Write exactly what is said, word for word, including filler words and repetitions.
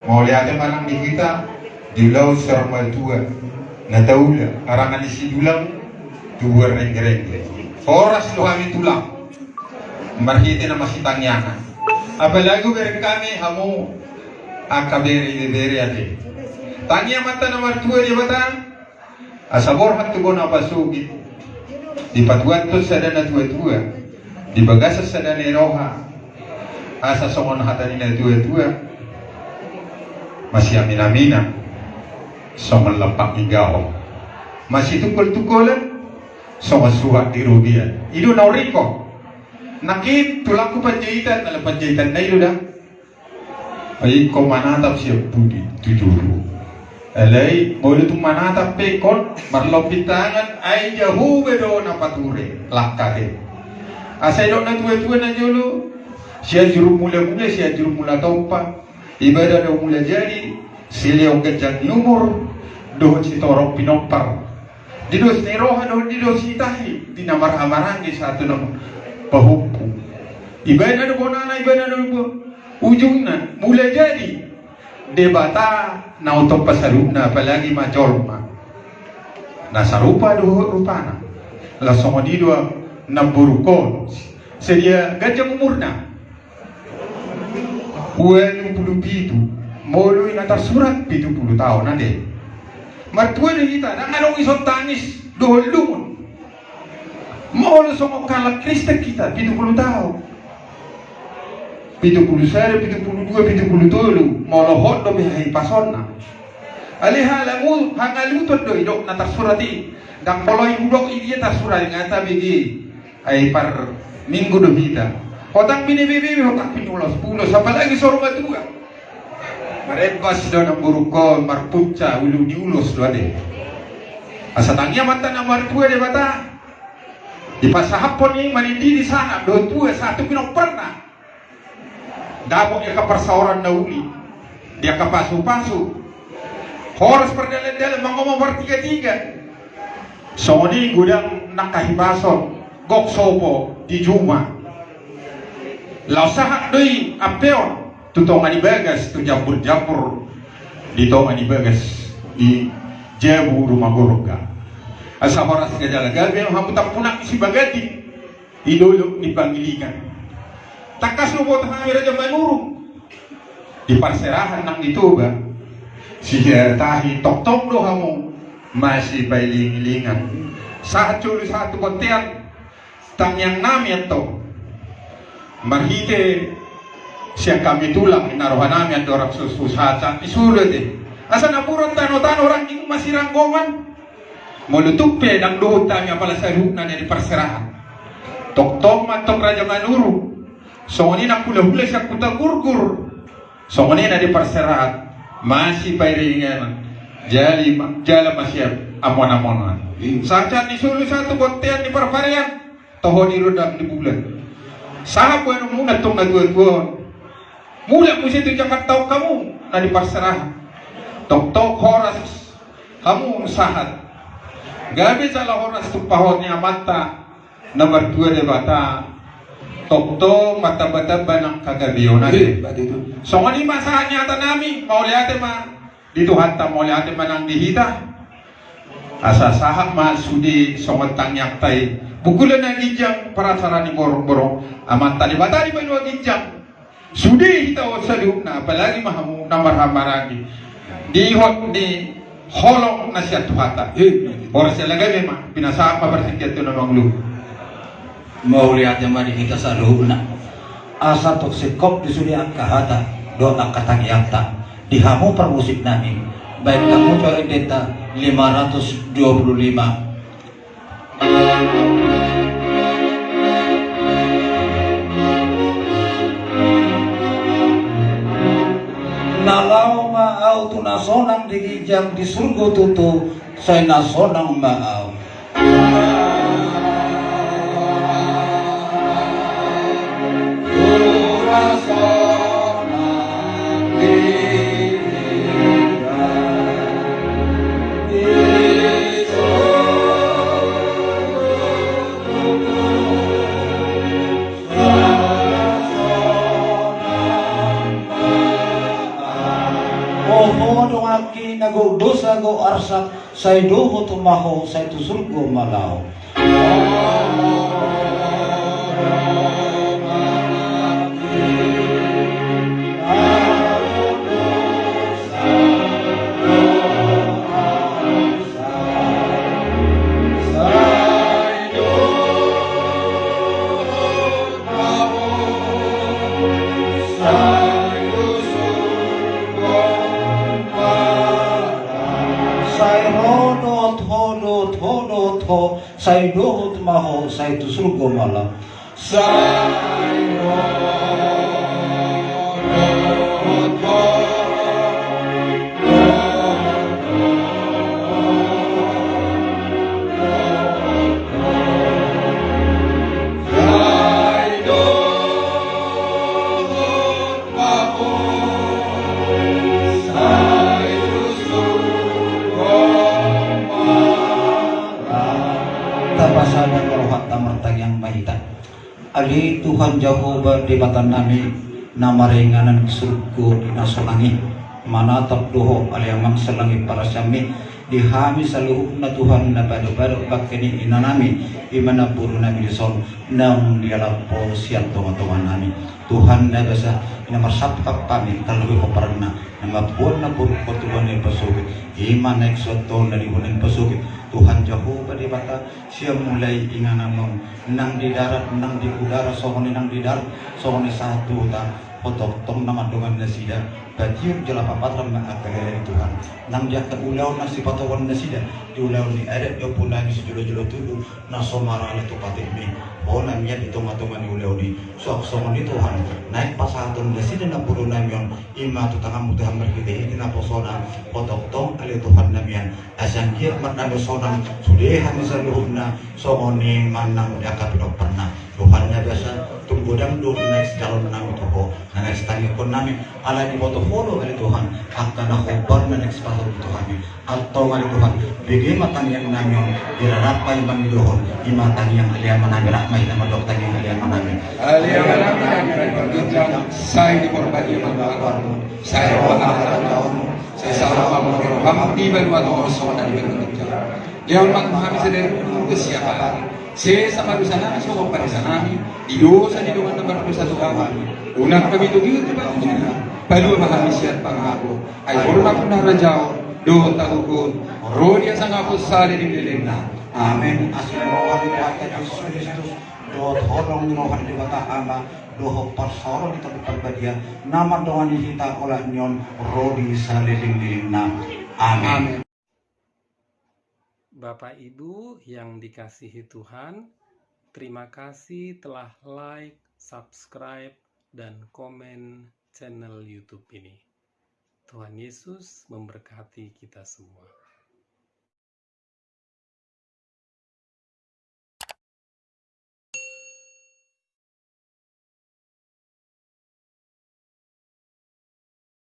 Mauliate ma nang di hita, di ulaon saur matua na taula, arangan ni sidulang, tubuan renggerengge. Horas do hami tulang. Marhite na masitangiangan. Apalagi bereng hami hamu angka bere ibebere ate. Tangi Amanta na martua Debata, asa borhat tu bona pasogit, dipatuathon sada na tuatua, di bagasan sada na roha, asa songon hata ni na tuatua, masiaminaminan songon lampak ni gahom, masitungkoltungkolan songon suhat di robean. I do na huringkot. Nangkin tulangku Panjaitan, ala Panjaitan na i do da. Ai ingkon manatap sian pudi tu jolo. Alai molo tung manatap pe ingkon marlompit tangan, ai Jahowa do na pature langka te. Asa didok na tuatua na jolo, Sianjur Mulamula, Sianjur Mula Tompa, ibana do mula jadi, silehon ganjang ni umur dohot sitorop pinompar. Di dos ni roha dohot di dos ni tahi, di na marhahamaranggi sahat tu na pahompu. Ibana do bonana, ibana do ujungna, mula jadi Debata na hutompa saluhutna, apalagi ma jolma na sarupa dohot rupana. Laos songon i do namborungkon, sadia ganjang umurna? Ualu pulu pitu. Molo i na tarsurat pitu pulu taon ate. Martua do hita, ndang adong ison tangis dohot lungun. Molo songon halak Kristen hita, pitu pulu taon, pitu pulu sada, pitu pulu dua, pitu pulu tolu, molo hot dope hahipasonna. Alai halangu-, hangaluton do i didok na tarsurat i. Ndang pola i hudok i dia tarsurat i, nga tabege. Ai parminggu do hita. Hotang binebebe, hotang pinulosulos, apalagi saur matua. Marembas do namborungkon, marpunca ulu ni ulos do ate. Asa tangi Amanta na martua Debata, dipasahaphon i manindini sangap dohot tua sahat tu pinomparna. Dapot di angka parsaoran na uli, di angka pasupasu, horas pardalandalan, mangomo partigatiga. Songon i godang nang hahipason, gok sopo di juma. Laos sahat do i ampeon tu tonga ni bagas, tu jamburjambur di tonga ni bagas, di jabu ruma gorga. Asa horas jala gabe hamu tampunak ni Sibaganding, di dolok ni Pangilingan. Tangkas do boto hami Raja Manurung di parserahan nang di Toba. Sijatahi tongtong do hamu masipailingilingan. Sahat solu sahat tu bontean, tangiang nami antong. Marhite sian hami tulang, na roha nami andorang suhut sahat-sahat ni solu ate. Asa napuran tano-tano rangging masiranggongan. Molo tung pe ndang dohot hami apala saluhutna na di parserahan. Tongtong ma antong Raja Manurung. Songon i nang hulahula sian Hutagurgur. Songon i na di parserahan. Masipairingiringan. Jali ma-, jala masiamonamonan. Sahat-sahat ni solu sahat tu bontean di parparean. Toho ni rondang ni bulan. Sahat boanonmuna antong na tuatua on. Mulak muse tu Jakarta on hamu na di parserahan. Tongtong horas hamu sahat. Gabe jala horas tumpahon ni Amanta na martua Debata. Tongtong martambatamba nang hagabeon ate. Songon i ma sahat ni hata nami, mauliate ma di Tuhanta, mauliate ma nang di hita. Asa sahat ma sude songon tangiangta i. Bukulan na ginjang, parasara ni borongborong, Amanta Debata di banua ginjang. Sude hita on saluhutna, apalagi ma hamu na marhahamaranggi di ihot ni holong na sian Tuhanta. Horas jala gabe ma, pinasahat ma partingkian tu na mangolu. Mauliate ma di hita saluhutna. Asa tung singkop di sude angka hata dohot angka tangiangta di hamu parmusik nami. Baen hamu tu dendenta lima ratus dua puluh lima. Na laho ma au tu na sonang di ginjang, di surgo tutu sai na sonang ma au. Ho donganki na gok dosa gok arsak, sai dohot ma ho, sai tu surgo ma laho. Sai ro dohot ho, dohot ho, dohot ho, sai dohot ma ho, sai tu surgo ma laho. Sai ro dohot ho, dohot ho, sai dohot ma ho, sai tu surgo ma laho. Tapasada ma rohanta, martangiang ma hita. Ale Tuhan Jahowa Debatanami, na maringanan surgo di na sonang i, manatap do Ho ale Amang salangit parasianmi di hami saluhutna Tuhan na badobado bangke ni inanami, i ma namborunami dison, naung dialap Ho sian tongatonganami. Tuhan na basa, i na marsapkap hami, tarlumobi pomparanna na mamboan namborungkon tu bona ni pasogit, i ma naeng suantononna di bona ni pasogit. Tuhan Jahowa Debata, sian mulai inganan on, nang di darat, nang di udara, songon i nang di darat, songon i sahat tu huta, Ho tongtong na mandongani nasida, patiur jala papatar ma angka leleng Tuhan. Nang di angka ulaon na sipatoguan nasida, di ulaon ni adat ni ompunami sijolojolo tubu, na so marale tu patikmi, Ho na mian di tongatonga ni ulaon i. Suang songon i Tuhan, naeng pasahaton nasida namborunami on, i ma tu tanganmu Tuhan, marhitehite naposona, Ho tongtong ale Tuhan na mian. Asa anggiat ma hami sonang, sude hami saluhutna, songon i ma nang di angka pinomparna. Tuhan na basa, tung godang do na naeng sijalonnami tu Ho, na naeng sitangihononnami, alai diboto Ho do ale Tuhan, angka na hombar na naeng sipasahaton tu hami. Antong ale Tuhan, bege ma tangiangnami on, di rarapa i mangidohon, i ma tangiang ale Amanami, rap ma hita mandok tangiang ale Amanami. Ale Amanami, sai di porbadia ma goarmu, sai ro ma harajaonmu, sai saut ma rohamu di banua tonga on songon na di banua ginjang. Lehon ma tu hami sadari on umur ni siapari. Sesa ma dosanami songon panesanami di dosa ni dongan na mardosa tu hami. Unang hami togihon tu pangunjunan, palua ma hami sian pangago. Ai Ho do nampuna harajaon dohot hagogoon, ro di hasangapon saleleng ni lelengna. Amen. Asi ni roha ni Tuhanta Jesus Kristus, dohot holong ni roha ni Debata Ama, dohot parsaoran ni Tondi Parbadia, na mandongani hita olat ni on, ro di saleleng ni lelengna. Amen. Amen. Bapak Ibu yang dikasihi Tuhan, terima kasih telah like, subscribe, dan komen channel YouTube ini. Tuhan Yesus memberkati kita semua.